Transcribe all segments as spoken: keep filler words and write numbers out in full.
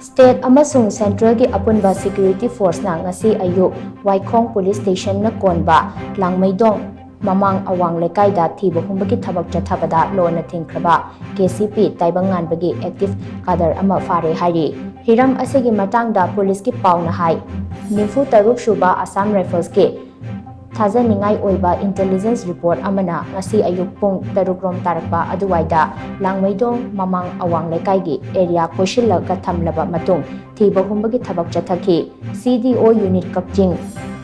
State ꯑꯃꯁꯨꯡ Centralꯒꯤ ꯑꯄꯨꯟꯕ security forceꯅ ꯉꯁꯤ ꯑꯌꯨꯛ ꯋꯥꯏꯈꯣꯡ Police Stationꯅ ꯀꯣꯟꯕ ꯂꯥꯡꯃꯩꯗꯣꯡ ꯃꯃꯥꯡ ꯑꯋꯥꯡ ꯂꯩꯀꯥꯏꯗ ꯊꯤꯕ ꯍꯨꯝꯕꯒꯤ ꯊꯕꯛ ꯆꯠꯊꯕꯗ ꯂꯣꯅ ꯊꯤꯡꯈ꯭ꯔꯕ KCP ꯇꯥꯏꯕꯪꯉꯥꯟꯕꯒꯤ active cadre ꯑꯃ ꯐꯥꯔꯦ ꯍꯥꯏꯔꯤ꯫ ꯍꯤꯔꯝ ꯑꯁꯤꯒꯤ ꯃꯇꯥꯡꯗ ꯄꯨꯂꯤꯁꯀꯤ ꯄꯥꯎꯅ ꯍꯥꯏ, ꯅꯤꯐꯨ ꯇꯔꯨꯛ ꯁꯨꯕ Assam Riflesꯀꯤ ꯊꯥꯖꯅꯤꯡꯉꯥꯏ ꯑꯣꯏꯕ intelligence report ꯑꯃꯅ ꯉꯁꯤ ꯑꯌꯨꯛ ꯄꯨꯡ ꯇꯔꯨꯛ ꯔꯣꯝ ꯇꯥꯔꯛꯄ ꯑꯗꯨꯋꯥꯏꯗ ꯂꯥꯡꯃꯩꯗꯣꯡ ꯃꯃꯥꯡ ꯑꯋꯥꯡ ꯂꯩꯀꯥꯏꯒꯤ area ꯀꯣꯏꯁꯤꯜꯂꯒ ꯊꯝꯂꯕ ꯃꯇꯨꯡ ꯊꯤꯕ ꯍꯨꯝꯕꯒꯤ ꯊꯕꯛ ꯆꯠꯊꯈꯤ꯫ CDO unit ꯀꯛꯆꯤꯡ,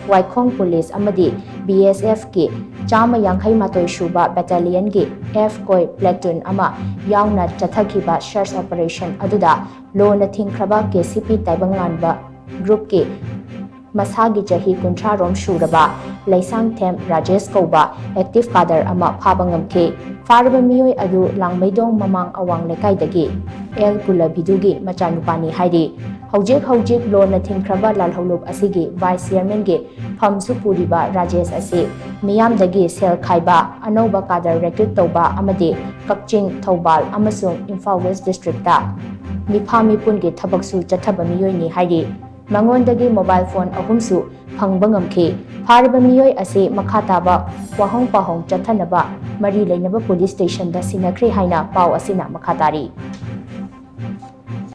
ꯋꯥꯏꯈꯣꯡ ꯄꯨꯂꯤꯁ ꯑꯃꯗꯤ BSFꯀꯤ ꯆꯥꯝꯃ ꯌꯥꯡꯈꯩ ꯃꯥꯊꯣꯏ ꯁꯨꯕ battalionꯒꯤ F ꯀꯣꯏ platoon ꯑꯃ ꯌꯥꯎꯅ ꯆꯠꯊꯈꯤꯕ search operation ꯑꯗꯨꯗ ꯂꯣꯅ ꯊꯤꯡꯈ꯭ꯔꯕ KCP ꯇꯥꯏꯕꯪꯉꯥꯟꯕ groupꯀꯤ ꯃꯁꯥꯒꯤ ꯆꯍꯤ ꯀꯨꯟꯊ꯭ꯔꯥ ꯔꯣꯝ ꯁꯨꯔꯕ ꯂꯩꯁꯥꯡꯊꯦꯝ ꯔꯥꯖꯦꯁ ꯀꯧꯕ active cadre ꯑꯃ ꯐꯥꯕ ꯉꯝꯈꯤ꯫ ꯐꯥꯔꯕ ꯃꯤꯑꯣꯏ ꯑꯗꯨ ꯂꯥꯡꯃꯩꯗꯣꯡ ꯃꯃꯥꯡ ꯑꯋꯥꯡ ꯂꯩꯀꯥꯏꯗꯒꯤ ꯑꯦꯜ ꯀꯨꯂꯕꯤꯗꯨꯒꯤ ꯃꯆꯥꯅꯨꯄꯥꯅꯤ ꯍꯥꯏꯔꯤ꯫ ꯍꯧꯖꯤꯛ ꯍꯧꯖꯤꯛ ꯂꯣꯅ ꯊꯤꯡꯈ꯭ꯔꯕ ꯂꯥꯜꯍꯧꯂꯨꯞ ꯑꯁꯤꯒꯤ vice chairmanꯒꯤ ꯐꯝꯁꯨ ꯄꯨꯔꯤꯕ ꯔꯥꯖꯦꯁ ꯑꯁꯤ ꯃꯤꯌꯥꯝꯗꯒꯤ ꯁꯦꯜ ꯈꯥꯏꯕ, ꯑꯅꯧꯕ cadre recruit ꯇꯧꯕ ꯑꯃꯗꯤ ꯀꯛꯆꯤꯡ, ꯊꯧꯕꯥꯜ ꯑꯃꯁꯨꯡ ꯏꯝꯐꯥꯜ West districtꯇ ꯃꯤꯐꯥ ꯃꯤꯄꯨꯟꯒꯤ ꯊꯕꯛꯁꯨ ꯆꯠꯊꯕ ꯃꯤꯑꯣꯏꯅꯤ ꯍꯥꯏꯔꯤ꯫ ꯃꯉꯣꯟꯗꯒꯤ mobile phone ꯑꯍꯨꯝꯁꯨ ꯐꯪꯕ ꯉꯝꯈꯤ꯫ ꯐꯥꯔꯤꯕ ꯃꯤꯑꯣꯏ ꯑꯁꯤ ꯃꯈꯥ ꯇꯥꯕ ꯋꯥꯍꯪ ꯄꯥꯎꯍꯪ ꯆꯠꯊꯅꯕ ꯃꯔꯤ ꯂꯩꯅꯕ police stationꯗ ꯁꯤꯟꯅꯈ꯭ꯔꯦ ꯍꯥꯏꯅ ꯄꯥꯎ ꯑꯁꯤꯅ ꯃꯈꯥ ꯇꯥꯔꯤ꯫